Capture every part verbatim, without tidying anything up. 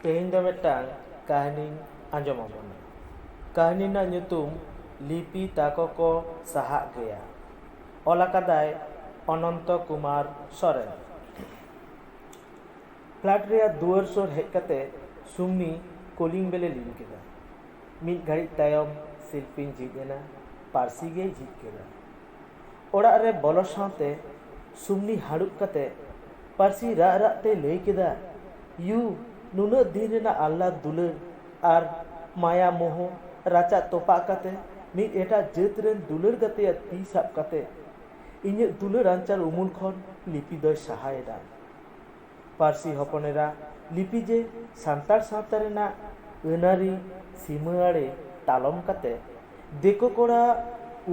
ᱛᱮᱦᱮᱧ ᱫᱚ ᱢᱤᱫᱴᱟᱝ ᱠᱟᱹᱦᱱᱤᱧ ᱟᱸᱡᱚᱢ ᱟᱵᱚᱱᱟ᱾ ᱠᱟᱹᱦᱱᱤ ᱨᱮᱱᱟᱜ ᱧᱩᱛᱩᱢ ᱞᱤᱯᱤ ᱛᱟᱠᱚ ᱠᱚ ᱥᱟᱦᱟᱜ ᱜᱮᱭᱟ᱾ ᱚᱞ ᱟᱠᱟᱫᱟᱭ ᱚᱱᱚᱱᱛᱚ ᱠᱩᱢᱟᱨ ᱥᱚᱨᱮᱱ᱾ ᱯᱷᱞᱟᱴ ᱨᱮᱭᱟᱜ ᱫᱩᱣᱟᱹᱨ ᱥᱩᱨ ᱦᱮᱡ ᱠᱟᱛᱮ ᱥᱩᱢᱱᱤ ᱠᱚᱞᱤᱝ ᱵᱮᱞᱮ ᱞᱤᱱ ᱠᱮᱫᱟ᱾ ᱢᱤᱫ ᱜᱷᱟᱹᱲᱤᱡ ᱛᱟᱭᱚᱢ ᱥᱤᱞᱯᱤᱧ ᱡᱷᱤᱡ ᱮᱱᱟ᱾ ᱯᱟᱹᱨᱥᱤ ᱜᱮᱭ ᱡᱷᱤᱡ ᱠᱮᱫᱟ᱾ ᱚᱲᱟᱜ ᱨᱮ ᱵᱚᱞᱚ ᱥᱟᱶᱛᱮ ᱥᱩᱢᱱᱤ ᱦᱟᱹᱲᱩᱵ ᱠᱟᱛᱮ ᱯᱟᱹᱨᱥᱤ ᱨᱟᱜ ᱨᱟᱜ ᱛᱮᱭ ᱞᱟᱹᱭ ᱠᱮᱫᱟ, "ᱭᱩ, ᱱᱩᱱᱟᱹᱜ ᱫᱤᱱ ᱨᱮᱱᱟᱜ ᱟᱦᱞᱟᱫ ᱫᱩᱞᱟᱹᱲ ᱟᱨ ᱢᱟᱭᱟ ᱢᱳᱦᱚ ᱨᱟᱪᱟᱜ ᱛᱚᱯᱟᱜ ᱠᱟᱛᱮ ᱢᱤᱫ ᱮᱴᱟᱜ ᱡᱟᱹᱛ ᱨᱮᱱ ᱫᱩᱞᱟᱹᱲ ᱜᱟᱛᱮᱭᱟᱜ ᱛᱤ ᱥᱟᱵ ᱠᱟᱛᱮ ᱤᱧᱟᱹᱜ ᱫᱩᱞᱟᱹᱲ ᱟᱧᱪᱟᱨ ᱩᱢᱩᱞ ᱠᱷᱚᱱ ᱞᱤᱯᱤ ᱫᱚᱭ ᱥᱟᱦᱟᱭᱮᱱᱟ᱾" ᱯᱟᱹᱨᱥᱤ ᱦᱚᱯᱚᱱ ᱮᱨᱟ ᱞᱤᱯᱤ ᱡᱮ ᱥᱟᱱᱛᱟᱲ ᱥᱟᱶᱛᱟ ᱨᱮᱱᱟᱜ ᱟᱹᱱᱟᱹᱨᱤ ᱥᱤᱢᱟᱹ ᱟᱲᱮ ᱛᱟᱞᱚᱢ ᱠᱟᱛᱮ ᱫᱤᱠᱩ ᱠᱚᱲᱟ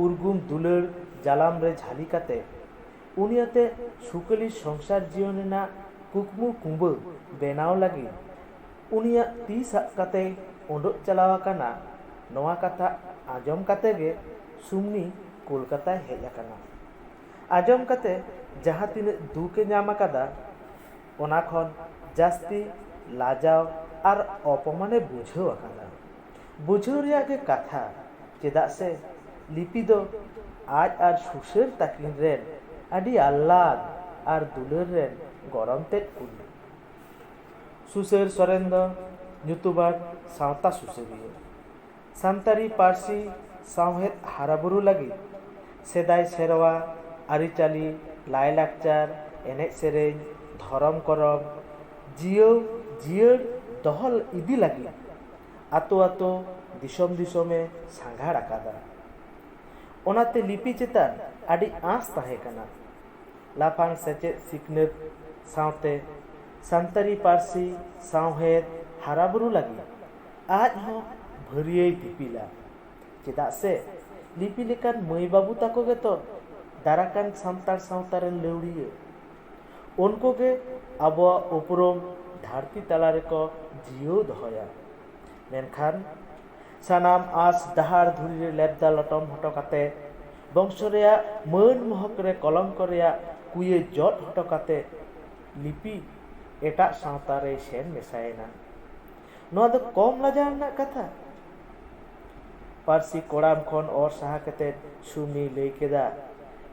ᱩᱨᱜᱩᱢ ᱫᱩᱞᱟᱹᱲ ᱡᱟᱞᱟᱢ ᱨᱮ ᱡᱷᱟᱹᱞᱤ ᱠᱟᱛᱮ ᱩᱱᱤ ᱟᱛᱮ ᱥᱩᱠᱟᱹᱞᱤ ᱥᱚᱝᱥᱟᱨ ᱡᱤᱭᱚᱱ ᱨᱮᱱᱟᱜ ᱠᱩᱠᱢᱩ ᱠᱩᱸᱵᱟᱹ ᱵᱮᱱᱟᱣ ᱞᱟᱹᱜᱤᱫ ᱩᱱᱤᱭᱟᱜ ᱛᱤ ᱥᱟᱵ ᱠᱟᱛᱮᱭ ᱚᱰᱚᱜ ᱪᱟᱞᱟᱣ ᱟᱠᱟᱱᱟ᱾ ᱱᱚᱣᱟ ᱠᱟᱛᱷᱟ ᱟᱸᱡᱚᱢ ᱠᱟᱛᱮ ᱜᱮ ᱥᱩᱢᱱᱤ ᱠᱳᱞᱠᱟᱛᱟᱭ ᱦᱮᱡ ᱟᱠᱟᱱᱟ᱾ ᱟᱸᱡᱚᱢ ᱠᱟᱛᱮ ᱡᱟᱦᱟᱸ ᱛᱤᱱᱟᱹᱜ ᱫᱩᱠ ᱮ ᱧᱟᱢ ᱟᱠᱟᱫᱟ, ᱚᱱᱟ ᱠᱷᱚᱱ ᱡᱟᱹᱥᱛᱤ ᱞᱟᱡᱟᱣ ᱟᱨ ᱚᱯᱚᱢᱟᱱ ᱮ ᱵᱩᱡᱷᱟᱹᱣ ᱟᱠᱟᱫᱟ᱾ ᱵᱩᱡᱷᱟᱹᱣ ᱨᱮᱭᱟᱜ ᱜᱮ ᱠᱟᱛᱷᱟ, ᱪᱮᱫᱟᱜ ᱥᱮ ᱞᱤᱯᱤ ᱫᱚ ᱟᱡ ᱟᱨ ᱥᱩᱥᱟᱹᱨ ᱛᱟᱹᱠᱤᱱ ᱨᱮᱱ ᱟᱹᱰᱤ ᱟᱦᱞᱟᱫ ᱟᱨ ᱫᱩᱞᱟᱹᱲ ᱨᱮᱱ ᱜᱚᱲᱚᱢ ᱛᱮᱫ ᱠᱩᱲᱤ᱾ ᱥᱩᱥᱟᱹᱨ ᱥᱚᱨᱮᱱ ᱫᱚ ᱧᱩᱛᱩᱢᱟᱱ ᱥᱟᱶᱛᱟ ᱥᱩᱥᱟᱹᱨᱤᱭᱟᱹ᱾ ᱥᱟᱱᱛᱟᱲᱤ ᱯᱟᱹᱨᱥᱤ ᱥᱟᱶᱦᱮᱫ ᱦᱟᱨᱟᱵᱩᱨᱩ ᱞᱟᱹᱜᱤᱫ ᱥᱮᱫᱟᱭ ᱥᱮᱨᱣᱟ, ᱟᱹᱨᱤᱪᱟᱹᱞᱤ, ᱞᱟᱭᱼᱞᱟᱠᱪᱟᱨ, ᱮᱱᱮᱡ ᱥᱮᱨᱮᱧ, ᱫᱷᱚᱨᱚᱢ ᱠᱚᱨᱚᱢ ᱡᱤᱭᱟᱹᱣ ᱡᱤᱭᱟᱹᱲ ᱫᱚᱦᱚ ᱤᱫᱤ ᱞᱟᱹᱜᱤᱫ ᱟᱛᱳ ᱟᱛᱳ, ᱫᱤᱥᱚᱢ ᱫᱤᱥᱚᱢᱮ ᱥᱟᱸᱜᱷᱟᱨ ᱟᱠᱟᱫᱟ᱾ ᱚᱱᱟᱛᱮ ᱞᱤᱯᱤ ᱪᱮᱛᱟᱱ ᱟᱹᱰᱤ ᱟᱸᱥ ᱛᱟᱦᱮᱸ ᱠᱟᱱᱟ᱾ ᱞᱟᱯᱷᱟᱝ ᱥᱮᱪᱮᱫ ᱥᱤᱠᱷᱱᱟᱹᱛ ᱥᱟᱶᱛᱮ ᱥᱟᱱᱛᱟᱲᱤ ᱯᱟᱹᱨᱥᱤ ᱥᱟᱶᱦᱮᱫ ᱦᱟᱨᱟᱵᱩᱨᱩ ᱞᱟᱹᱜᱤᱫ ᱟᱡ ᱦᱚᱸ ᱵᱷᱟᱹᱨᱤᱭᱟᱹᱭ ᱫᱤᱯᱤᱞᱟ᱾ ᱪᱮᱫᱟᱜ ᱥᱮ ᱞᱤᱯᱤ ᱞᱮᱠᱟᱱ ᱢᱟᱹᱭ ᱵᱟᱹᱵᱩ ᱛᱟᱠᱚ ᱜᱮᱛᱚ ᱫᱟᱨᱟᱠᱟᱱ ᱥᱟᱱᱛᱟᱲ ᱥᱟᱶᱛᱟ ᱨᱮᱱ ᱞᱟᱹᱣᱲᱤᱭᱟᱹ᱾ ᱩᱱᱠᱩ ᱜᱮ ᱟᱵᱚᱣᱟᱜ ᱩᱯᱨᱩᱢ ᱫᱷᱟᱹᱨᱛᱤ ᱛᱟᱞᱟ ᱨᱮᱠᱚ ᱡᱤᱭᱟᱹᱣ ᱫᱚᱦᱚᱭᱟ᱾ ᱢᱮᱱᱠᱷᱟᱱ ᱥᱟᱱᱟᱢ ᱟᱸᱥ ᱰᱟᱦᱟᱨ ᱫᱷᱩᱲᱤ ᱨᱮ ᱞᱮᱵᱫᱟ ᱞᱚᱴᱚᱢ ᱦᱚᱴᱚ ᱠᱟᱛᱮ, ᱵᱚᱝᱥᱚ ᱨᱮᱭᱟᱜ ᱢᱟᱹᱱ ᱢᱚᱦᱚᱠ ᱨᱮ ᱠᱚᱞᱚᱝᱠᱚ ᱨᱮᱭᱟᱜ ᱠᱩᱭᱟᱹ ᱡᱚᱫ ᱦᱚᱴᱚ ᱠᱟᱛᱮ, ᱞᱤᱯᱤ ᱮᱴᱟᱜ ᱥᱟᱶᱛᱟ ᱨᱮᱭ ᱥᱮᱱ ᱢᱮᱥᱟᱭᱮᱱᱟ᱾ ᱱᱚᱣᱟ ᱫᱚ ᱠᱚᱢ ᱞᱟᱡᱟᱣ ᱨᱮᱱᱟᱜ ᱠᱟᱛᱷᱟ? ᱯᱟᱹᱨᱥᱤ ᱠᱚᱲᱟᱢ ᱠᱷᱚᱱ ᱚᱨ ᱥᱟᱦᱟ ᱠᱟᱛᱮ ᱥᱩᱢᱤᱭ ᱞᱟᱹᱭ ᱠᱮᱫᱟ,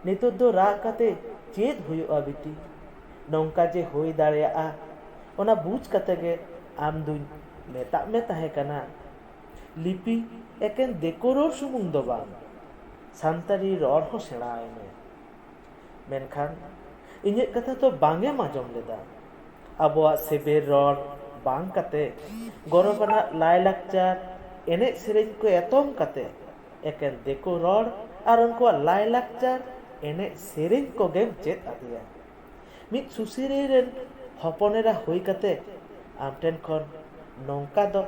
"ᱱᱤᱛᱚᱜ ᱫᱚ ᱨᱟᱜ ᱠᱟᱛᱮ ᱪᱮᱫ ᱦᱩᱭᱩᱜᱼᱟ ᱵᱤᱴᱤ? ᱱᱚᱝᱠᱟ ᱡᱮ ᱦᱩᱭ ᱫᱟᱲᱮᱭᱟᱜᱼᱟ, ᱚᱱᱟ ᱵᱩᱡᱽ ᱠᱟᱛᱮ ᱜᱮ ᱟᱢ ᱫᱩᱧ ᱢᱮᱛᱟᱜ ᱢᱮ ᱛᱟᱦᱮᱸ ᱠᱟᱱᱟ᱾ ᱞᱤᱯᱤ ᱮᱠᱮᱱ ᱫᱤᱠᱩ ᱨᱚᱲ ᱥᱩᱢᱩᱝ ᱫᱚ ᱵᱟᱝ, ᱥᱟᱱᱛᱟᱲᱤ ᱨᱚᱲ ᱦᱚᱸ ᱥᱮᱬᱟ ᱟᱭ ᱢᱮ᱾" ᱢᱮᱱᱠᱷᱟᱱ ᱤᱧᱟᱹᱜ ᱠᱟᱛᱷᱟ ᱫᱚ ᱵᱟᱝ ᱮᱢ ᱟᱸᱡᱚᱢ ᱞᱮᱫᱟ᱾ ᱟᱵᱚᱣᱟᱜ ᱥᱮᱵᱮᱞ ᱨᱚᱲ ᱵᱟᱝ ᱠᱟᱛᱮ, ᱜᱚᱨᱚᱵᱟᱱᱟᱜ ᱞᱟᱭᱼᱞᱟᱠᱪᱟᱨ ᱮᱱᱮᱡ ᱥᱮᱨᱮᱧ ᱠᱚ ᱮᱛᱚᱢ ᱠᱟᱛᱮ, ᱮᱠᱮᱱ ᱫᱤᱠᱩ ᱨᱚᱲ ᱟᱨ ᱩᱱᱠᱩᱣᱟᱜ ᱞᱟᱭᱼᱞᱟᱠᱪᱟᱨ ᱮᱱᱮᱡ ᱥᱮᱨᱮᱧ ᱠᱚᱜᱮᱢ ᱪᱮᱫ ᱟᱫᱮᱭᱟ᱾ ᱢᱤᱫ ᱥᱩᱥᱟᱹᱨᱤᱭᱟᱹ ᱨᱮᱱ ᱦᱚᱯᱚᱱ ᱮᱨᱟ ᱦᱩᱭ ᱠᱟᱛᱮ ᱟᱢ ᱴᱷᱮᱱ ᱠᱷᱚᱱ ᱱᱚᱝᱠᱟ ᱫᱚ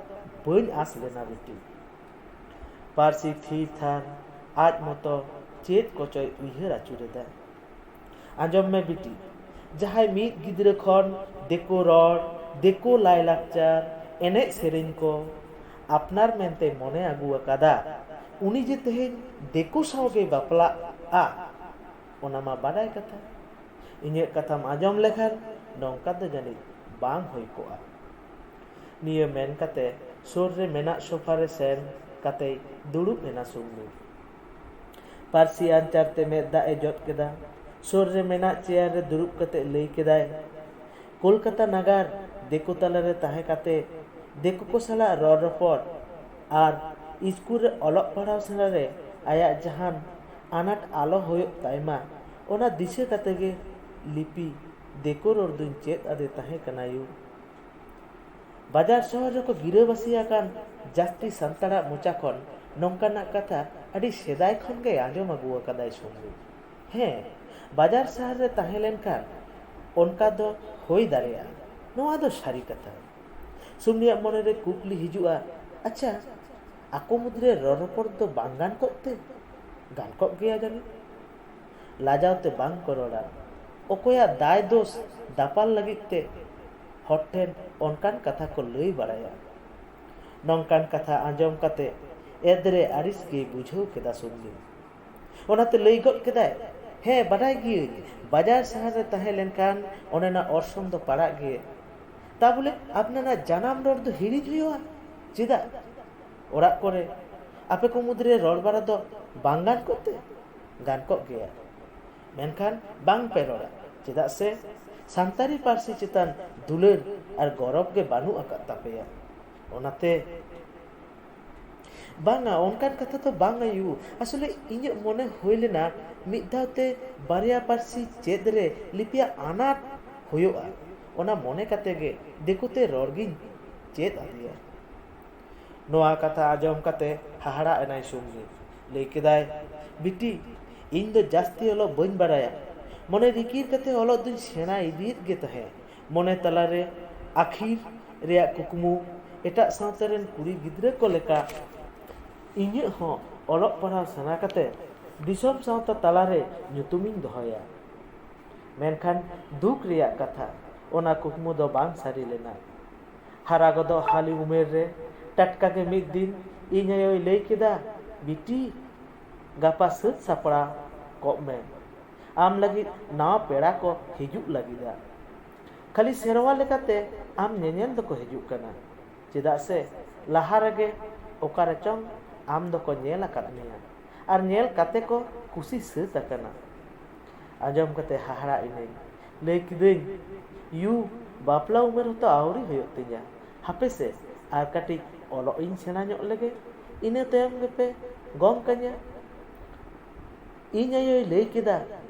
ᱵᱟᱹᱧ ᱟᱸᱥ ᱞᱮᱱᱟ ᱵᱤᱴᱤ᱾ ᱯᱟᱹᱨᱥᱤ ᱛᱷᱤᱨ ᱛᱷᱟᱨ ᱟᱡ ᱢᱚᱛᱚ ᱪᱮᱫ ᱠᱚᱪᱚᱭ ᱩᱭᱦᱟᱹᱨ ᱟᱹᱪᱩᱨᱮᱫᱟ᱾ ᱟᱸᱡᱚᱢ ᱢᱮ ᱵᱤᱴᱤ, ᱡᱟᱦᱟᱸᱭ ᱢᱤᱫ ᱜᱤᱫᱽᱨᱟᱹ ᱠᱷᱚᱱ ᱫᱤᱠᱩ ᱨᱚᱲ, ᱫᱤᱠᱩ ᱞᱟᱭᱼᱞᱟᱠᱪᱟᱨ, ᱮᱱᱮᱡ ᱥᱮᱨᱮᱧ ᱠᱚ ᱟᱯᱱᱟᱨ ᱢᱮᱱᱛᱮ ᱢᱚᱱᱮ ᱟᱹᱜᱩ ᱟᱠᱟᱫᱟ, ᱩᱱᱤ ᱡᱮ ᱛᱮᱦᱮᱧ ᱫᱤᱠᱩ ᱥᱟᱶ ᱜᱮᱭ ᱵᱟᱯᱞᱟᱜᱼᱟ, ᱚᱱᱟ ᱢᱟ ᱵᱟᱰᱟᱭ ᱠᱟᱛᱷᱟ᱾ ᱤᱧᱟᱹᱜ ᱠᱟᱛᱷᱟᱢ ᱟᱸᱡᱚᱢ ᱞᱮᱠᱷᱟᱱ ᱱᱚᱝᱠᱟ ᱫᱚ ᱡᱟᱹᱱᱤᱡ ᱵᱟᱝ ᱦᱩᱭ ᱠᱚᱜᱼᱟ᱾ ᱱᱤᱭᱟᱹ ᱢᱮᱱ ᱠᱟᱛᱮ ᱥᱩᱨ ᱨᱮ ᱢᱮᱱᱟᱜ ᱥᱳᱯᱷᱟ ᱨᱮ ᱥᱮᱱ ᱠᱟᱛᱮᱭ ᱫᱩᱲᱩᱵ ᱮᱱᱟ ᱥᱩᱢᱱᱤ᱾ ᱯᱟᱹᱨᱥᱤ ᱟᱧᱪᱟᱨ ᱛᱮ ᱢᱮᱫ ᱫᱟᱜ ᱮ ᱡᱚᱫ ᱠᱮᱫᱟ᱾ ᱥᱩᱨ ᱨᱮ ᱢᱮᱱᱟᱜ ᱪᱮᱭᱟᱨ ᱨᱮ ᱫᱩᱲᱩᱵ ᱠᱟᱛᱮ ᱞᱟᱹᱭ ᱠᱮᱫᱟᱭ, "ᱠᱳᱞᱠᱟᱛᱟ ᱱᱟᱜᱟᱨ ᱫᱤᱠᱩ ᱛᱟᱞᱟ ᱨᱮ ᱛᱟᱦᱮᱸ ᱠᱟᱛᱮ ᱫᱤᱠᱩ ᱠᱚ ᱥᱟᱞᱟᱜ ᱨᱚᱲ ᱨᱚᱯᱚᱲ ᱟᱨ ᱤᱥᱠᱩᱞ ᱨᱮ ᱚᱞᱚᱜ ᱯᱟᱲᱦᱟᱣ ᱥᱮᱬᱟ ᱨᱮ ᱟᱭᱟᱜ ᱡᱟᱦᱟᱱ ᱟᱱᱟᱴ ᱟᱞᱚ ᱦᱩᱭᱩᱜ ᱛᱟᱭᱢᱟ, ᱚᱱᱟ ᱫᱤᱥᱟᱹ ᱠᱟᱛᱮ ᱜᱮ ᱞᱤᱯᱤ ᱫᱤᱠᱩ ᱨᱚᱲ ᱫᱩᱧ ᱪᱮᱫ ᱟᱫᱮ ᱛᱟᱦᱮᱸ ᱠᱟᱱᱟ ᱭᱩ᱾" ᱵᱟᱡᱟᱨ ᱥᱚᱦᱚᱨ ᱨᱮᱠᱚ ᱜᱤᱨᱟᱹᱵᱟᱹᱥᱤ ᱟᱠᱟᱱ ᱡᱟᱹᱥᱛᱤ ᱥᱟᱱᱛᱟᱲᱟᱜ ᱢᱚᱪᱟ ᱠᱷᱚᱱ ᱱᱚᱝᱠᱟᱱᱟᱜ ᱠᱟᱛᱷᱟ ᱟᱹᱰᱤ ᱥᱮᱫᱟᱭ ᱠᱷᱚᱱ ᱜᱮ ᱟᱸᱡᱚᱢ ᱟᱹᱜᱩ ᱟᱠᱟᱫᱟᱭ ᱥᱩᱢᱱᱤ᱾ ᱦᱮᱸ, ᱵᱟᱡᱟᱨ ᱥᱟᱦᱟᱨ ᱨᱮ ᱛᱟᱦᱮᱸ ᱞᱮᱱᱠᱷᱟᱱ ᱚᱱᱠᱟ ᱫᱚ ᱦᱩᱭ ᱫᱟᱲᱮᱭᱟᱜᱼᱟ, ᱱᱚᱣᱟ ᱫᱚ ᱥᱟᱹᱨᱤ ᱠᱟᱛᱷᱟ᱾ ᱥᱩᱢᱱᱤᱭᱟᱜ ᱢᱚᱱᱮᱨᱮ ᱠᱩᱠᱞᱤ ᱦᱤᱡᱩᱜᱼᱟ, ᱟᱪᱪᱷᱟ, ᱟᱠᱚ ᱢᱩᱫᱽᱨᱮ ᱨᱚᱲ ᱨᱚᱯᱚᱲ ᱫᱚ ᱵᱟᱝ ᱜᱟᱱ ᱠᱚᱜ ᱛᱮ? ᱜᱟᱱ ᱠᱚᱜ ᱜᱮᱭᱟ ᱡᱟᱹᱱᱤᱡ᱾ ᱞᱟᱡᱟᱣ ᱛᱮ ᱵᱟᱝ ᱠᱚ ᱨᱚᱲᱟ᱾ ᱚᱠᱚᱭᱟᱜ ᱫᱟᱭ ᱫᱳᱥ ᱫᱟᱯᱟᱞ ᱞᱟᱹᱜᱤᱫ ᱛᱮ ᱦᱚᱲ ᱴᱷᱮᱱ ᱚᱱᱠᱟᱱ ᱠᱟᱛᱷᱟ ᱠᱚ ᱞᱟᱹᱭ ᱵᱟᱲᱟᱭᱟ᱾ ᱱᱚᱝᱠᱟᱱ ᱠᱟᱛᱷᱟ ᱟᱸᱡᱚᱢ ᱠᱟᱛᱮ ᱮᱫᱽᱨᱮ ᱟᱹᱲᱤᱥ ᱜᱮᱭ ᱵᱩᱡᱷᱟᱹᱣ ᱠᱮᱫᱟ ᱥᱩᱢᱱᱤ᱾ ᱚᱱᱟᱛᱮ ᱞᱟᱹᱭ ᱜᱚᱫ ᱠᱮᱫᱟᱭ, "ᱦᱮᱸ, ᱵᱟᱰᱟᱭ ᱜᱤᱭᱟᱹᱧ, ᱵᱟᱡᱟᱨ ᱥᱟᱦᱟᱨ ᱨᱮ ᱛᱟᱦᱮᱸ ᱞᱮᱱᱠᱷᱟᱱ ᱚᱱᱮᱱᱟᱜ ᱚᱨᱥᱚᱝ ᱫᱚ ᱯᱟᱲᱟᱜ ᱜᱮ᱾ ᱛᱟ ᱵᱚᱞᱮ ᱟᱯᱱᱟᱨᱟᱜ ᱡᱟᱱᱟᱢ ᱨᱚᱲ ᱫᱚ ᱦᱤᱲᱤᱧ ᱦᱩᱭᱩᱜᱼᱟ? ᱪᱮᱫᱟᱜ? ᱚᱲᱟᱜ ᱠᱚᱨᱮ ᱟᱯᱮ ᱠᱚ ᱢᱩᱫᱽᱨᱮ ᱨᱚᱲ ᱵᱟᱲᱟ ᱫᱚ ᱵᱟᱝ ᱜᱟᱱ ᱠᱚᱜ ᱛᱮ? ᱜᱟᱱ ᱠᱚᱜ ᱜᱮᱭᱟ᱾ ᱢᱮᱱᱠᱷᱟᱱ ᱵᱟᱝ ᱯᱮ ᱨᱚᱲᱟ, ᱪᱮᱫᱟᱜ ᱥᱮ ᱥᱟᱱᱛᱟᱲᱤ ᱯᱟᱹᱨᱥᱤ ᱪᱮᱛᱟᱱ ᱫᱩᱞᱟᱹᱲ ᱟᱨ ᱜᱚᱨᱚᱵᱽ ᱜᱮ ᱵᱟᱹᱱᱩᱜ ᱟᱠᱟᱫ ᱛᱟᱯᱮᱭᱟ᱾ ᱚᱱᱟᱛᱮ ᱵᱟᱝᱟ, ᱚᱱᱠᱟᱱ ᱠᱟᱛᱷᱟ ᱫᱚ ᱵᱟᱝᱟ ᱭᱩ᱾ ᱟᱥᱚᱞᱮ ᱤᱧᱟᱹᱜ ᱢᱚᱱᱮ ᱦᱩᱭ ᱞᱮᱱᱟ, ᱢᱤᱫ ᱫᱷᱟᱣ ᱛᱮ ᱵᱟᱨᱭᱟ ᱯᱟᱹᱨᱥᱤ ᱪᱮᱫ ᱨᱮ ᱞᱤᱯᱤᱭᱟᱜ ᱟᱱᱟᱴ ᱦᱩᱭᱩᱜᱼᱟ, ᱚᱱᱟ ᱢᱚᱱᱮ ᱠᱟᱛᱮ ᱜᱮ ᱫᱤᱠᱩ ᱛᱮ ᱨᱚᱲ ᱜᱤᱧ ᱪᱮᱫ ᱟᱫᱮᱭᱟ᱾ ᱱᱚᱣᱟ ᱠᱟᱛᱷᱟ ᱟᱸᱡᱚᱢ ᱠᱟᱛᱮ ᱦᱟᱦᱟᱲᱟ ᱮᱱᱟᱭ ᱥᱩᱢᱱᱤ᱾ ᱞᱟᱹᱭ ᱠᱮᱫᱟᱭ, "ᱵᱤᱴᱤ, ᱤᱧ ᱫᱚ ᱡᱟᱹᱥᱛᱤ ᱚᱞᱚᱜ ᱵᱟᱹᱧ ᱵᱟᱲᱟᱭᱟ᱾ ᱢᱚᱱᱮ ᱨᱤᱠᱤᱲ ᱠᱟᱛᱮ ᱚᱞᱚᱜ ᱫᱚᱧ ᱥᱮᱬᱟ ᱤᱫᱤᱭᱮᱫ ᱜᱮ ᱛᱟᱦᱮᱸᱫ᱾ ᱢᱚᱱᱮ ᱛᱟᱞᱟᱨᱮ ᱟᱹᱠᱷᱤᱨ ᱨᱮᱭᱟᱜ ᱠᱩᱠᱢᱩ, ᱮᱴᱟᱜ ᱥᱟᱶᱛᱟ ᱨᱮᱱ ᱠᱩᱲᱤ ᱜᱤᱫᱽᱨᱟᱹ ᱠᱚ ᱞᱮᱠᱟ ᱤᱧᱟᱹᱜ ᱦᱚᱸ ᱚᱞᱚᱜ ᱯᱟᱲᱦᱟᱣ ᱥᱮᱬᱟ ᱠᱟᱛᱮ ᱫᱤᱥᱚᱢ ᱥᱟᱶᱛᱟ ᱛᱟᱞᱟᱨᱮ ᱧᱩᱛᱩᱢᱤᱧ ᱫᱚᱦᱚᱭᱟ᱾ ᱢᱮᱱᱠᱷᱟᱱ ᱫᱩᱠ ᱨᱮᱭᱟᱜ ᱠᱟᱛᱷᱟ, ᱚᱱᱟ ᱠᱩᱠᱢᱩ ᱫᱚ ᱵᱟᱝ ᱥᱟᱹᱨᱤ ᱞᱮᱱᱟ᱾" ᱦᱟᱨᱟ ᱜᱚᱫᱚᱜ ᱦᱟᱹᱞᱤ ᱩᱢᱮᱨ ᱨᱮ ᱴᱟᱴᱠᱟ ᱜᱮ ᱢᱤᱫ ᱫᱤᱱ ᱤᱧ ᱟᱭᱳᱭ ᱞᱟᱹᱭ ᱠᱮᱫᱟ, "ᱵᱤᱴᱤ, ᱜᱟᱯᱟ ᱥᱟᱹᱛ ᱥᱟᱯᱲᱟᱣ ᱠᱚᱜ ᱢᱮ᱾ ᱟᱢ ᱞᱟᱹᱜᱤᱫ ᱱᱟᱣᱟ ᱯᱮᱲᱟ ᱠᱚ ᱦᱤᱡᱩᱜ ᱞᱟᱹᱜᱤᱫᱟ᱾ ᱠᱷᱟᱹᱞᱤ ᱥᱮᱨᱣᱟ ᱞᱮᱠᱟᱛᱮ ᱟᱢ ᱧᱮᱧᱮᱞ ᱫᱚᱠᱚ ᱦᱤᱡᱩᱜ ᱠᱟᱱᱟ, ᱪᱮᱫᱟᱜ ᱥᱮ ᱞᱟᱦᱟ ᱨᱮᱜᱮ ᱚᱠᱟ ᱨᱮᱪᱚᱝ ᱟᱢ ᱫᱚᱠᱚ ᱧᱮᱞ ᱟᱠᱟᱫ ᱢᱮᱭᱟ ᱟᱨ ᱧᱮᱞ ᱠᱟᱛᱮ ᱠᱚ ᱠᱩᱥᱤ ᱥᱟᱹᱛ ᱟᱠᱟᱱᱟ᱾" ᱟᱸᱡᱚᱢ ᱠᱟᱛᱮ ᱦᱟᱦᱟᱲᱟ ᱤᱱᱟᱹᱧ᱾ ᱞᱟᱹᱭ ᱠᱤᱫᱟᱹᱧ, "ᱭᱩ, ᱵᱟᱯᱞᱟ ᱩᱢᱮᱨ ᱦᱚᱸᱛᱚ ᱟᱹᱣᱨᱤ ᱦᱩᱭᱩᱜ ᱛᱤᱧᱟ᱾ ᱦᱟᱯᱮ ᱥᱮ, ᱟᱨ ᱠᱟᱹᱴᱤᱡ ᱚᱞᱚᱜ ᱤᱧ ᱥᱮᱬᱟ ᱧᱚᱜ ᱞᱮᱜᱮ, ᱤᱱᱟᱹ ᱛᱟᱭᱚᱢ ᱜᱮᱯᱮ ᱜᱚᱝ ᱠᱟᱹᱧᱟ᱾" ᱤᱧ ᱟᱭᱳᱭ ᱞᱟᱹᱭ ᱠᱮᱫᱟ,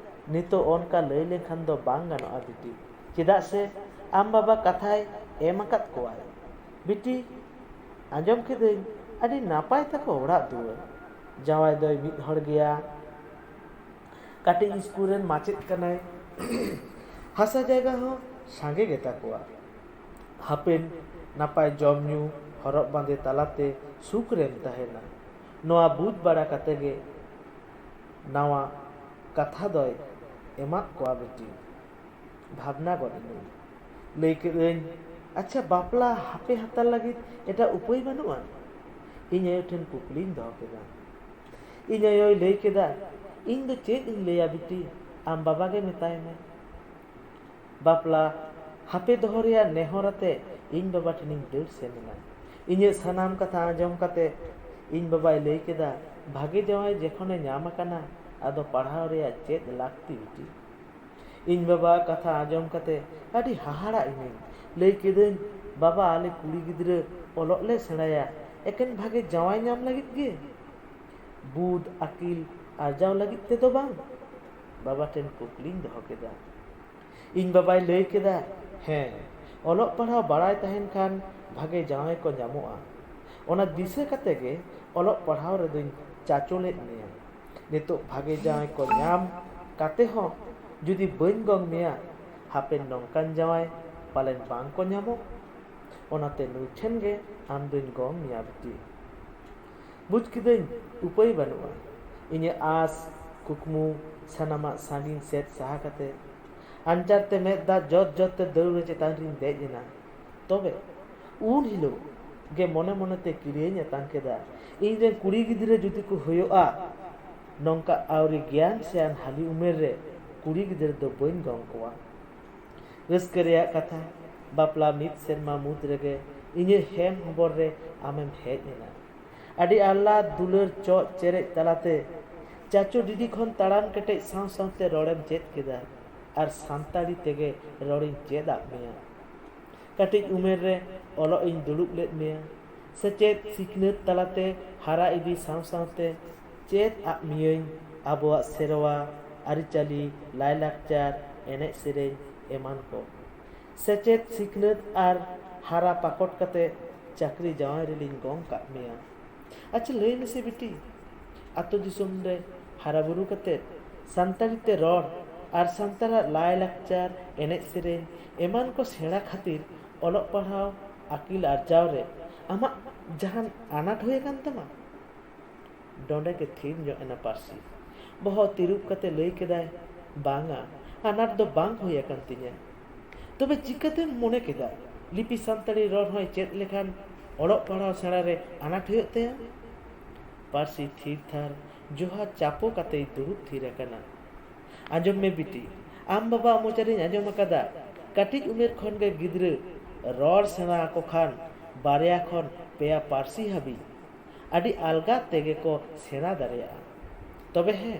"ᱱᱤᱛᱚᱜ ᱚᱱᱠᱟ ᱞᱟᱹᱭ ᱞᱮᱱᱠᱷᱟᱱ ᱫᱚ ᱵᱟᱝ ᱜᱟᱱᱚᱜᱼᱟ ᱵᱤᱴᱤ, ᱪᱮᱫᱟᱜ ᱥᱮ ᱟᱢ ᱵᱟᱵᱟ ᱠᱟᱛᱷᱟᱭ ᱮᱢ ᱟᱠᱟᱫ ᱠᱚᱣᱟᱭ᱾" ᱵᱤᱴᱤ, ᱟᱸᱡᱚᱢ ᱠᱮᱫᱟᱹᱧ, ᱟᱹᱰᱤ ᱱᱟᱯᱟᱭ ᱛᱟᱠᱚ ᱚᱲᱟᱜ ᱫᱩᱣᱟᱹᱨ᱾ ᱡᱟᱶᱟᱭ ᱫᱚᱭ ᱢᱤᱫ ᱦᱚᱲ ᱜᱮᱭᱟ, ᱠᱟᱹᱴᱤᱡ ᱥᱠᱩᱞ ᱨᱮᱱ ᱢᱟᱪᱮᱫ ᱠᱟᱱᱟᱭ, ᱦᱟᱥᱟ ᱡᱟᱭᱜᱟ ᱦᱚᱸ ᱥᱟᱸᱜᱮ ᱜᱮᱛᱟ ᱠᱚᱣᱟ᱾ ᱦᱟᱯᱮᱱ ᱱᱟᱯᱟᱭ ᱡᱚᱢ ᱧᱩ, ᱦᱚᱨᱚᱜ ᱵᱟᱸᱫᱮ ᱛᱟᱞᱟᱛᱮ ᱥᱩᱠ ᱨᱮᱢ ᱛᱟᱦᱮᱱᱟ᱾ ᱱᱚᱣᱟ ᱵᱩᱡᱽ ᱵᱟᱲᱟ ᱠᱟᱛᱮ ᱜᱮ ᱱᱟᱣᱟ ᱠᱟᱛᱷᱟ ᱫᱚᱭ ᱮᱢᱟᱫ ᱠᱚᱣᱟ ᱵᱤᱴᱤ᱾ ᱵᱷᱟᱵᱽᱱᱟ ᱜᱚᱫ ᱮᱱᱟᱹᱧ᱾ ᱞᱟᱹᱭ ᱠᱮᱫᱟᱹᱧ, "ᱟᱪᱪᱷᱟ, ᱵᱟᱯᱞᱟ ᱦᱟᱯᱮ ᱦᱟᱛᱟᱲ ᱞᱟᱹᱜᱤᱫ ᱮᱴᱟᱜ ᱩᱯᱟᱹᱭ ᱵᱟᱹᱱᱩᱜᱼᱟ?" ᱤᱧ ᱟᱭᱳ ᱴᱷᱮᱱ ᱠᱩᱠᱞᱤᱧ ᱫᱚᱦᱚ ᱠᱮᱫᱟ᱾ ᱤᱧ ᱟᱭᱳᱭ ᱞᱟᱹᱭ ᱠᱮᱫᱟ, "ᱤᱧ ᱫᱚ ᱪᱮᱫ ᱤᱧ ᱞᱟᱹᱭᱟ ᱵᱤᱴᱤ, ᱟᱢ ᱵᱟᱵᱟ ᱜᱮ ᱢᱮᱛᱟᱭ ᱢᱮ᱾ ᱵᱟᱯᱞᱟ ᱦᱟᱯᱮ ᱫᱚᱦᱚ ᱨᱮᱭᱟᱜ ᱱᱮᱦᱚᱨ ᱟᱛᱮ ᱤᱧ ᱵᱟᱵᱟ ᱴᱷᱮᱱᱤᱧ ᱫᱟᱹᱲ ᱥᱮᱱ ᱮᱱᱟ᱾ ᱤᱧᱟᱹᱜ ᱥᱟᱱᱟᱢ ᱠᱟᱛᱷᱟ ᱟᱸᱡᱚᱢ ᱠᱟᱛᱮ ᱤᱧ ᱵᱟᱵᱟᱭ ᱞᱟᱹᱭ ᱠᱮᱫᱟ, "ᱵᱷᱟᱜᱮ ᱡᱟᱶᱟᱭ ᱡᱚᱠᱷᱚᱱᱮ ᱧᱟᱢ ᱟᱠᱟᱱᱟ, ᱟᱫᱚ ᱯᱟᱲᱦᱟᱣ ᱨᱮᱭᱟᱜ ᱪᱮᱫ ᱞᱟᱹᱠᱛᱤ ᱵᱤᱴᱤ?" ᱤᱧ ᱵᱟᱵᱟᱣᱟᱜ ᱠᱟᱛᱷᱟ ᱟᱸᱡᱚᱢ ᱠᱟᱛᱮ ᱟᱹᱰᱤ ᱦᱟᱦᱟᱲᱟᱜ ᱤᱱᱟᱹᱧ᱾ ᱞᱟᱹᱭ ᱠᱤᱫᱟᱹᱧ, "ᱵᱟᱵᱟ, ᱟᱞᱮ ᱠᱩᱲᱤ ᱜᱤᱫᱽᱨᱟᱹ ᱚᱞᱚᱜ ᱞᱮ ᱥᱮᱬᱟᱭᱟ, ᱮᱠᱮᱱ ᱵᱷᱟᱜᱮ ᱡᱟᱶᱟᱭ ᱧᱟᱢ ᱞᱟᱹᱜᱤᱫ ᱜᱮ? ᱵᱩᱫ ᱟᱹᱠᱤᱞ ᱟᱨᱡᱟᱣ ᱞᱟᱹᱜᱤᱫ ᱛᱮᱫᱚ ᱵᱟᱝ?" ᱵᱟᱵᱟ ᱴᱷᱮᱱ ᱠᱩᱠᱞᱤᱧ ᱫᱚᱦᱚ ᱠᱮᱫᱟ᱾ ᱤᱧ ᱵᱟᱵᱟᱭ ᱞᱟᱹᱭ ᱠᱮᱫᱟ, "ᱦᱮᱸ, ᱚᱞᱚᱜ ᱯᱟᱲᱦᱟᱣ ᱵᱟᱲᱟᱭ ᱛᱟᱦᱮᱱ ᱠᱷᱟᱱ ᱵᱷᱟᱜᱮ ᱡᱟᱶᱟᱭ ᱠᱚ ᱧᱟᱢᱚᱜᱼᱟ᱾ ᱚᱱᱟ ᱫᱤᱥᱟᱹ ᱠᱟᱛᱮ ᱜᱮ ᱚᱞᱚᱜ ᱯᱟᱲᱦᱟᱣ ᱨᱮᱫᱚᱧ ᱪᱟᱪᱚ ᱞᱮᱫ ᱢᱮᱭᱟ᱾ ᱱᱤᱛᱚᱜ ᱵᱷᱟᱜᱮ ᱡᱟᱶᱟᱭ ᱠᱚ ᱧᱟᱢ ᱠᱟᱛᱮ ᱦᱚᱸ ᱡᱩᱫᱤ ᱵᱟᱹᱧ ᱜᱚᱝ ᱢᱮᱭᱟ, ᱦᱟᱯᱮᱱ ᱱᱚᱝᱠᱟᱱ ᱡᱟᱶᱟᱭ ᱯᱟᱞᱮᱱ ᱵᱟᱝ ᱠᱚ ᱧᱟᱢᱚᱜ᱾ ᱚᱱᱟᱛᱮ ᱱᱩᱭ ᱴᱷᱮᱱ ᱜᱮ ᱟᱢ ᱫᱚᱧ ᱜᱚᱝ ᱢᱮᱭᱟ ᱵᱤᱴᱤ᱾" ᱵᱩᱡᱽ ᱠᱤᱫᱟᱹᱧ ᱩᱯᱟᱹᱭ ᱵᱟᱹᱱᱩᱜᱼᱟ᱾ ᱤᱧᱟᱹᱜ ᱟᱸᱥ, ᱠᱩᱠᱢᱩ ᱥᱟᱱᱟᱢᱟᱜ ᱥᱟᱺᱜᱤᱧ ᱥᱮᱫ ᱥᱟᱦᱟ ᱠᱟᱛᱮ ᱟᱧᱪᱟᱨ ᱛᱮ ᱢᱮᱫ ᱫᱟᱜ ᱡᱚᱫ ᱡᱚᱫ ᱛᱮ ᱫᱟᱹᱣᱲᱟᱹ ᱪᱮᱛᱟᱱ ᱨᱤᱧ ᱫᱮᱡ ᱮᱱᱟ᱾ ᱛᱚᱵᱮ ᱩᱱ ᱦᱤᱞᱳᱜ ᱜᱮ ᱢᱚᱱᱮ ᱢᱚᱱᱮ ᱛᱮ ᱠᱤᱨᱭᱟᱹᱧ ᱟᱛᱟᱝ ᱠᱮᱫᱟ, ᱤᱧ ᱨᱮᱱ ᱠᱩᱲᱤ ᱜᱤᱫᱽᱨᱟᱹ ᱡᱩᱫᱤ ᱠᱚ ᱦᱩᱭᱩᱜᱼᱟ, ᱱᱚᱝᱠᱟ ᱟᱹᱣᱨᱤ ᱜᱮᱭᱟᱱ ᱥᱮᱭᱟᱱ ᱦᱟᱹᱞᱤ ᱩᱢᱮᱨ ᱨᱮ ᱠᱩᱲᱤ ᱜᱤᱫᱽᱨᱟᱹ ᱫᱚ ᱵᱟᱹᱧ ᱜᱚᱝ ᱠᱚᱣᱟ᱾ ᱨᱟᱹᱥᱠᱟᱹ ᱨᱮᱭᱟᱜ ᱠᱟᱛᱷᱟ, ᱵᱟᱯᱞᱟ ᱢᱤᱫ ᱥᱮᱨᱢᱟ ᱢᱩᱫᱽ ᱨᱮᱜᱮ ᱤᱧᱟᱹᱜ ᱦᱮᱢ ᱦᱚᱵᱚᱨ ᱨᱮ ᱟᱢᱮᱢ ᱦᱮᱡ ᱮᱱᱟ᱾ ᱟᱹᱰᱤ ᱟᱦᱞᱟᱫ ᱫᱩᱞᱟᱹᱲ ᱪᱚᱜ ᱪᱮᱨᱮᱡ ᱛᱟᱞᱟᱛᱮ ᱪᱟᱪᱳ ᱰᱤᱰᱤ ᱠᱷᱚᱱ ᱛᱟᱲᱟᱢ ᱠᱮᱴᱮᱡ ᱥᱟᱶ ᱥᱟᱶᱛᱮ ᱨᱚᱲᱮᱢ ᱪᱮᱫ ᱠᱮᱫᱟ ᱟᱨ ᱥᱟᱱᱛᱟᱲᱤ ᱛᱮᱜᱮ ᱨᱚᱲᱤᱧ ᱪᱮᱫ ᱟᱫ ᱢᱮᱭᱟ᱾ ᱠᱟᱹᱴᱤᱡ ᱩᱢᱮᱨ ᱨᱮ ᱚᱞᱚᱜ ᱤᱧ ᱫᱩᱲᱩᱵ ᱞᱮᱫ ᱢᱮᱭᱟ᱾ ᱥᱮᱪᱮᱫ ᱥᱤᱠᱷᱱᱟᱹᱛ ᱛᱟᱞᱟᱛᱮ ᱦᱟᱨᱟ ᱤᱫᱤ ᱥᱟᱶ ᱥᱟᱶᱛᱮ ᱪᱮᱫ ᱟᱫ ᱢᱤᱭᱟᱹᱧ ᱟᱵᱚᱣᱟᱜ ᱥᱮᱨᱣᱟ, ᱟᱹᱨᱤᱪᱟᱹᱞᱤ, ᱞᱟᱭᱞᱟᱠᱪᱟᱨ, ᱮᱱᱮᱡ ᱥᱮᱨᱮᱧ ᱮᱢᱟᱱ ᱠᱚ᱾ ᱥᱮᱪᱮᱫ ᱥᱤᱠᱷᱱᱟᱹᱛ ᱟᱨ ᱦᱟᱨᱟ ᱯᱟᱠᱚᱴ ᱠᱟᱛᱮ ᱪᱟᱹᱠᱨᱤ ᱡᱟᱶᱟᱭ ᱨᱮᱞᱤᱧ ᱜᱚᱝ ᱠᱟᱜ ᱢᱮᱭᱟ᱾ ᱟᱪᱪᱷᱟ, ᱞᱟᱹᱭ ᱢᱮᱥᱮ ᱵᱤᱴᱤ, ᱟᱛᱳ ᱫᱤᱥᱚᱢ ᱨᱮ ᱦᱟᱨᱟ ᱵᱩᱨᱩ ᱠᱟᱛᱮ ᱥᱟᱱᱛᱟᱲᱤ ᱛᱮ ᱨᱚᱲ ᱟᱨ ᱥᱟᱱᱛᱟᱲᱟᱜ ᱞᱟᱭ ᱞᱟᱠᱪᱟᱨ, ᱮᱱᱮᱡ ᱥᱮᱨᱮᱧ ᱮᱢᱟᱱ ᱠᱚ ᱥᱮᱬᱟ ᱠᱷᱟᱹᱛᱤᱨ ᱚᱞᱚᱜ ᱯᱟᱲᱦᱟᱣ ᱟᱹᱠᱤᱞ ᱟᱨᱡᱟᱣ ᱨᱮ ᱟᱢᱟᱜ ᱡᱟᱦᱟᱱ ᱟᱱᱟᱴ ᱦᱩᱭ ᱟᱠᱟᱱ ᱛᱟᱢᱟ? ᱰᱚᱸᱰᱮ ᱜᱮ ᱛᱷᱤᱨ ᱧᱚᱜ ᱮᱱᱟ ᱯᱟᱹᱨᱥᱤ᱾ ᱵᱚᱦᱚᱜ ᱛᱤᱨᱩᱵ ᱠᱟᱛᱮ ᱞᱟᱹᱭ ᱠᱮᱫᱟᱭ, "ᱵᱟᱝᱟ, ᱟᱱᱟᱴ ᱫᱚ ᱵᱟᱝ ᱦᱩᱭ ᱟᱠᱟᱱ ᱛᱤᱧᱟᱹ᱾" "ᱛᱚᱵᱮ ᱪᱤᱠᱟᱹᱛᱮᱢ ᱢᱚᱱᱮ ᱠᱮᱫᱟ ᱞᱤᱯᱤ ᱥᱟᱱᱛᱟᱲᱤ ᱨᱚᱲ ᱦᱚᱸᱭ ᱪᱮᱫ ᱞᱮᱠᱷᱟᱱ ᱚᱞᱚᱜ ᱯᱟᱲᱦᱟᱣ ᱥᱮᱬᱟ ᱨᱮ ᱟᱱᱟᱴ ᱦᱩᱭᱩᱜ ᱛᱟᱭᱟ?" ᱯᱟᱹᱨᱥᱤ ᱛᱷᱤᱨ ᱛᱷᱟᱨ ᱡᱚᱦᱟ ᱪᱟᱯᱚ ᱠᱟᱛᱮᱭ ᱫᱩᱲᱩᱵ ᱛᱷᱤᱨ ᱟᱠᱟᱱᱟ᱾ ᱟᱸᱡᱚᱢ ᱢᱮ ᱵᱤᱴᱤ, ᱟᱢ ᱵᱟᱵᱟᱣᱟᱜ ᱢᱚᱪᱟ ᱨᱤᱧ ᱟᱸᱡᱚᱢ ᱟᱠᱟᱫᱟ, ᱠᱟᱹᱴᱤᱡ ᱩᱢᱮᱨ ᱠᱷᱚᱱ ᱜᱮ ᱜᱤᱫᱽᱨᱟᱹ ᱨᱚᱲ ᱥᱮᱬᱟ ᱟᱠᱚ ᱠᱷᱟᱱ ᱵᱟᱨᱭᱟ ᱠᱷᱚᱱ ᱯᱮᱭᱟ ᱯᱟᱹᱨᱥᱤ ᱦᱟᱹᱵᱤᱡ ᱟᱹᱰᱤ ᱟᱞᱜᱟ ᱛᱮᱜᱮ ᱠᱚ ᱥᱮᱬᱟ ᱫᱟᱲᱮᱭᱟᱜᱼᱟ᱾ ᱛᱚᱵᱮ ᱦᱮᱸ,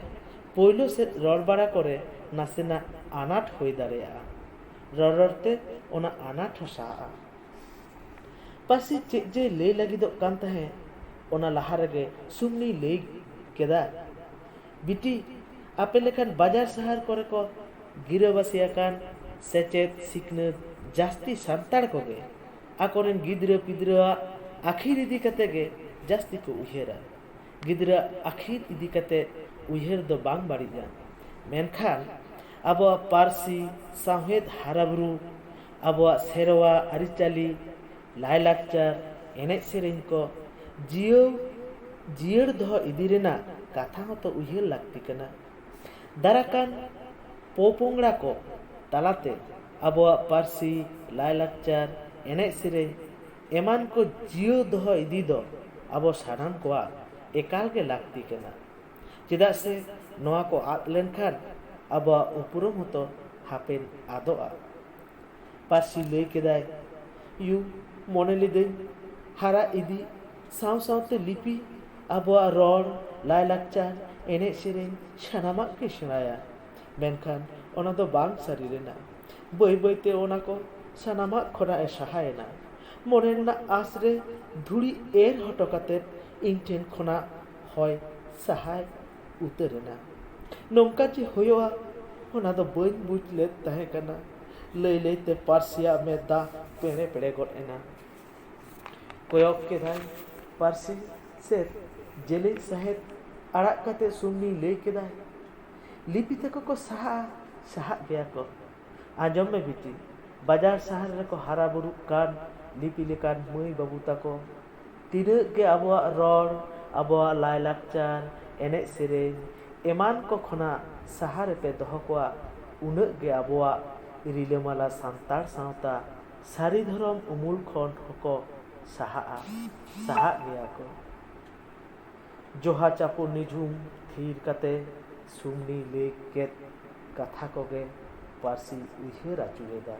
ᱯᱳᱭᱞᱳ ᱥᱮᱫ ᱨᱚᱲ ᱵᱟᱲᱟ ᱠᱚᱨᱮ ᱱᱟᱥᱮᱱᱟᱜ ᱟᱱᱟᱴ ᱦᱩᱭ ᱫᱟᱲᱮᱭᱟᱜᱼᱟ᱾ ᱨᱚᱲ ᱨᱚᱲᱛᱮ ᱚᱱᱟ ᱟᱱᱟᱴ ᱦᱚᱸ ᱥᱟᱦᱟᱜᱼᱟ᱾ ᱯᱟᱹᱨᱥᱤ ᱪᱮᱫ ᱡᱮ ᱞᱟᱹᱭ ᱞᱟᱹᱜᱤᱫᱚᱜ ᱠᱟᱱ ᱛᱟᱦᱮᱸᱫ, ᱚᱱᱟ ᱞᱟᱦᱟ ᱨᱮᱜᱮ ᱥᱩᱢᱱᱤ ᱞᱟᱹᱭ ᱠᱮᱫᱟ, ᱵᱤᱴᱤ, ᱟᱯᱮ ᱞᱮᱠᱟᱱ ᱵᱟᱡᱟᱨ ᱥᱟᱦᱟᱨ ᱠᱚᱨᱮ ᱠᱚ ᱜᱤᱨᱟᱹᱵᱟᱹᱥᱤ ᱟᱠᱟᱱ ᱥᱮᱪᱮᱫ ᱥᱤᱠᱷᱱᱟᱹᱛ ᱡᱟᱹᱥᱛᱤ ᱥᱟᱱᱛᱟᱲ ᱠᱚᱜᱮ ᱟᱠᱚᱨᱮᱱ ᱜᱤᱫᱽᱨᱟᱹ ᱯᱤᱫᱽᱨᱟᱹᱣᱟᱜ ᱟᱹᱠᱷᱤᱨ ᱤᱫᱤ ᱠᱟᱛᱮ ᱜᱮ ᱡᱟᱹᱥᱛᱤ ᱠᱚ ᱩᱭᱦᱟᱹᱨᱟ᱾ ᱜᱤᱫᱽᱨᱟᱹ ᱟᱹᱠᱷᱤᱨ ᱤᱫᱤ ᱠᱟᱛᱮ ᱩᱭᱦᱟᱹᱨ ᱫᱚ ᱵᱟᱝ ᱵᱟᱹᱲᱤᱡᱟ, ᱢᱮᱱᱠᱷᱟᱱ ᱟᱵᱚᱣᱟᱜ ᱯᱟᱹᱨᱥᱤ, ᱥᱟᱶᱦᱮᱫ ᱦᱟᱨᱟᱵᱩᱨᱩ, ᱟᱵᱚᱣᱟᱜ ᱥᱮᱨᱣᱟ ᱟᱹᱨᱤᱪᱟᱹᱞᱤ, ᱞᱟᱭᱼᱞᱟᱠᱪᱟᱨ, ᱮᱱᱮᱡ ᱥᱮᱨᱮᱧ ᱠᱚ ᱡᱤᱭᱟᱹᱣ ᱡᱤᱭᱟᱹᱲ ᱫᱚᱦᱚ ᱤᱫᱤ ᱨᱮᱱᱟᱜ ᱠᱟᱛᱷᱟ ᱦᱚᱸᱛᱚ ᱩᱭᱦᱟᱹᱨ ᱞᱟᱹᱠᱛᱤ ᱠᱟᱱᱟ᱾ ᱫᱟᱨᱟᱠᱟᱱ ᱯᱚᱯᱚᱝᱲᱟ ᱠᱚ ᱛᱟᱞᱟᱛᱮ ᱟᱵᱚᱣᱟᱜ ᱯᱟᱹᱨᱥᱤ, ᱞᱟᱭᱼᱞᱟᱠᱪᱟᱨ, ᱮᱱᱮᱡ ᱥᱮᱨᱮᱧ ᱮᱢᱟᱱ ᱠᱚ ᱡᱤᱭᱟᱹᱣ ᱫᱚᱦᱚ ᱤᱫᱤ ᱫᱚ ᱟᱵᱚ ᱥᱟᱱᱟᱢ ᱠᱚᱣᱟᱜ ᱮᱠᱟᱞ ᱜᱮ ᱞᱟᱹᱠᱛᱤ ᱠᱟᱱᱟ᱾ ᱪᱮᱫᱟᱜ ᱥᱮ ᱱᱚᱣᱟ ᱠᱚ ᱟᱫ ᱞᱮᱱᱠᱷᱟᱱ ᱟᱵᱚᱣᱟᱜ ᱩᱯᱨᱩᱢ ᱦᱚᱸᱛᱚ ᱦᱟᱯᱮᱱ ᱟᱫᱚᱜᱼᱟ᱾ ᱯᱟᱹᱨᱥᱤ ᱞᱟᱹᱭ ᱠᱮᱫᱟᱭ, ᱭᱩ, ᱢᱚᱱᱮ ᱞᱤᱫᱟᱹᱧ ᱦᱟᱨᱟ ᱤᱫᱤ ᱥᱟᱶ ᱥᱟᱶᱛᱮ ᱞᱤᱯᱤ, ᱟᱵᱚᱣᱟᱜ ᱨᱚᱲ, ᱞᱟᱭᱼᱞᱟᱠᱪᱟᱨ, ᱮᱱᱮᱡ ᱥᱮᱨᱮᱧ ᱥᱟᱱᱟᱢᱟᱜ ᱜᱮ ᱥᱮᱬᱟᱭᱟ᱾ ᱢᱮᱱᱠᱷᱟᱱ ᱚᱱᱟ ᱫᱚ ᱵᱟᱝ ᱥᱟᱹᱨᱤ ᱞᱮᱱᱟ᱾ ᱵᱟᱹᱭ ᱵᱟᱹᱭᱛᱮ ᱚᱱᱟ ᱠᱚ ᱥᱟᱱᱟᱢᱟᱜ ᱠᱷᱚᱱᱟᱜ ᱮ ᱥᱟᱦᱟᱭᱮᱱᱟ᱾ ᱢᱚᱱᱮ ᱨᱮᱱᱟᱜ ᱟᱸᱥ ᱨᱮ ᱫᱷᱩᱲᱤ ᱮᱨ ᱦᱚᱴᱚ ᱠᱟᱛᱮ ᱤᱧ ᱴᱷᱮᱱ ᱠᱷᱚᱱᱟᱜ ᱦᱚᱭ ᱥᱟᱦᱟᱭ ᱩᱛᱟᱹᱨ ᱮᱱᱟ᱾ ᱱᱚᱝᱠᱟ ᱡᱮ ᱦᱩᱭᱩᱜᱼᱟ, ᱚᱱᱟ ᱫᱚ ᱵᱟᱹᱧ ᱵᱩᱡᱽ ᱞᱮᱫ ᱛᱟᱦᱮᱸ ᱠᱟᱱᱟ᱾ ᱞᱟᱹᱭ ᱞᱟᱹᱭᱛᱮ ᱯᱟᱹᱨᱥᱤᱭᱟᱜ ᱢᱮᱫ ᱫᱟᱜ ᱯᱮᱲᱮ ᱯᱮᱲᱮ ᱜᱚᱫ ᱮᱱᱟ᱾ ᱠᱚᱭᱚᱜ ᱠᱮᱫᱟᱭ ᱯᱟᱹᱨᱥᱤ ᱥᱮᱫ ᱡᱮᱞᱮᱧ ᱥᱟᱦᱮᱫ ᱟᱲᱟᱜ ᱠᱟᱛᱮ ᱥᱩᱢᱱᱤ ᱞᱟᱹᱭ ᱠᱮᱫᱟᱭ, ᱞᱤᱯᱤ ᱛᱟᱠᱚ ᱠᱚ ᱥᱟᱦᱟᱜᱼᱟ, ᱥᱟᱦᱟᱜ ᱜᱮᱭᱟ ᱠᱚ᱾ ᱟᱸᱡᱚᱢ ᱢᱮ ᱵᱤᱴᱤ, ᱵᱟᱡᱟᱨ ᱥᱟᱦᱟᱨ ᱨᱮᱠᱚ ᱦᱟᱨᱟ ᱵᱩᱨᱩᱜ ᱠᱟᱱ ᱞᱤᱯᱤ ᱞᱮᱠᱟᱱ ᱢᱟᱹᱭ ᱵᱟᱹᱵᱩ ᱛᱟᱠᱚ ᱛᱤᱱᱟᱹᱜ ᱜᱮ ᱟᱵᱚᱣᱟᱜ ᱨᱚᱲ, ᱟᱵᱚᱣᱟᱜ ᱞᱟᱭᱼᱞᱟᱠᱪᱟᱨ, ᱮᱱᱮᱡ ᱥᱮᱨᱮᱧ ᱮᱢᱟᱱ ᱠᱚ ᱠᱷᱚᱱᱟᱜ ᱥᱟᱦᱟ ᱨᱮᱯᱮ ᱫᱚᱦᱚ ᱠᱚᱣᱟ, ᱩᱱᱟᱹᱜ ᱜᱮ ᱟᱵᱚᱣᱟᱜ ᱨᱤᱞᱟᱹᱢᱟᱞᱟ ᱥᱟᱱᱛᱟᱲ ᱥᱟᱶᱛᱟ ᱥᱟᱹᱨᱤ ᱫᱷᱚᱨᱚᱢ ᱩᱢᱩᱞ ᱠᱷᱚᱱ ᱦᱚᱸᱠᱚ ᱥᱟᱦᱟᱜᱼᱟ, ᱥᱟᱦᱟᱜ ᱜᱮᱭᱟ ᱠᱚ᱾ ᱡᱚᱦᱟ ᱪᱟᱯᱚ ᱱᱤᱡᱷᱩᱢ ᱛᱷᱤᱨ ᱠᱟᱛᱮ ᱥᱩᱢᱱᱤ ᱞᱟᱹᱭ ᱠᱮᱫ ᱠᱟᱛᱷᱟ ᱠᱚᱜᱮ ᱯᱟᱹᱨᱥᱤ ᱩᱭᱦᱟᱹᱨ ᱟᱹᱪᱩᱨᱮᱫᱟ᱾